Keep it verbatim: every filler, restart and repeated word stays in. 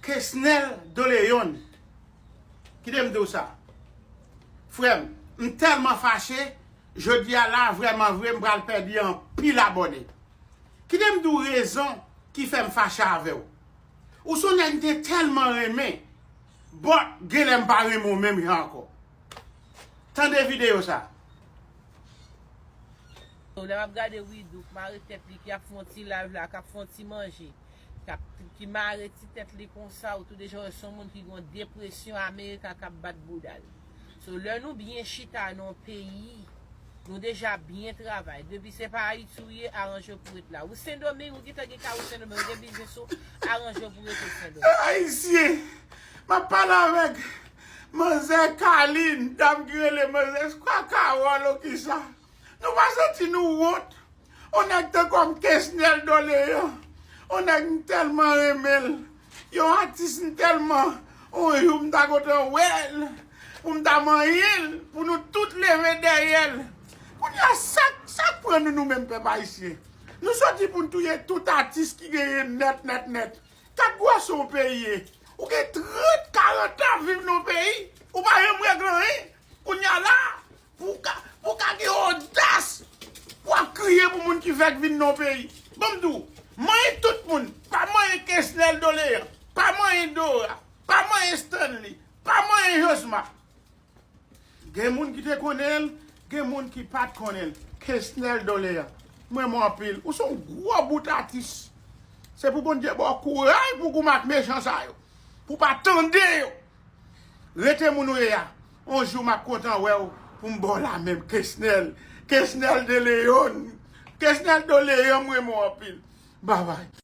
Kesnel Doleyon. Kite m di w sa. Frè m, m tèlman fache, jodi a la, vrèman vre, m pral pèdi anpil abòne. Kite m di w rezon ki fè m fache avè w. Ou se yon nèg m te tèlman renmen, but genlè m pa renmen w menm jan ankò. Tande videyo sa. Lè m ap gade Widou k mare tèt li, ki ap fè yon ti live la, k ap fè yon ti manje, k ap, ki mare ti tèt li konsa, ou tou deja wè se yon moun ki gen yon depresyon, Amerika k ap bat bouda l. So, lè nou byen chita nan yon peyi, nou deja byen travay. Depi se pa Ayiti ou ye, aranje w pou w ret la. Ou Sendomeng, ou gentan gen kay ou Sendomeng, ou gen biznis ou, aranje w pou w rete Sendomeng. Ayisyen, m ap pale avèk manzè Kalin, dam ki rele manzè Kakawòl ou kisa. Nou pa santi nou wont? On nèg tankou m, Kesnel Doleyon. On nèg m tèlman renmen l. Yon atis m tèlman. On jou m ta kontan wè l. Pou m ta manyen l. Pou nou tout leve dèyè l. Kounye a, sa, sa k pran nou, nou menm pèp ayisyen? Nou soti pou n touye tout atis ki genyen nèt, nèt, nèt. Gad gwosè yon peyi ye. Ou gen trant, karant an ap viv nan yon peyi, ou pa janm regle anyen. Kounye a la, pou w ka, pou w ka gen odas, pou w ap kriye pou moun ki fèk vin nan yon peyi. Ban m di w, manyen tout moun, pa manyen Kesnel Doleyon, pa manyen Dora, pa manyen Stanley, pa manyen Josma. Gen moun ki te konnen l, gen moun ki pa t konnen l. Kesnel Doleyon, m renmen w anpil. Ou se yon gwo bout atis. Se pou Bondye ba w kouraj pou w goumen ak mechan sa yo. Pou w pa tande yo. Rete moun ou ye a. On jou m ap kontan wè w pou m ba w lamenm. Kesnel. Kesnel Doleyon. Kesnel Doleyon, m renmen w anpil. Babay.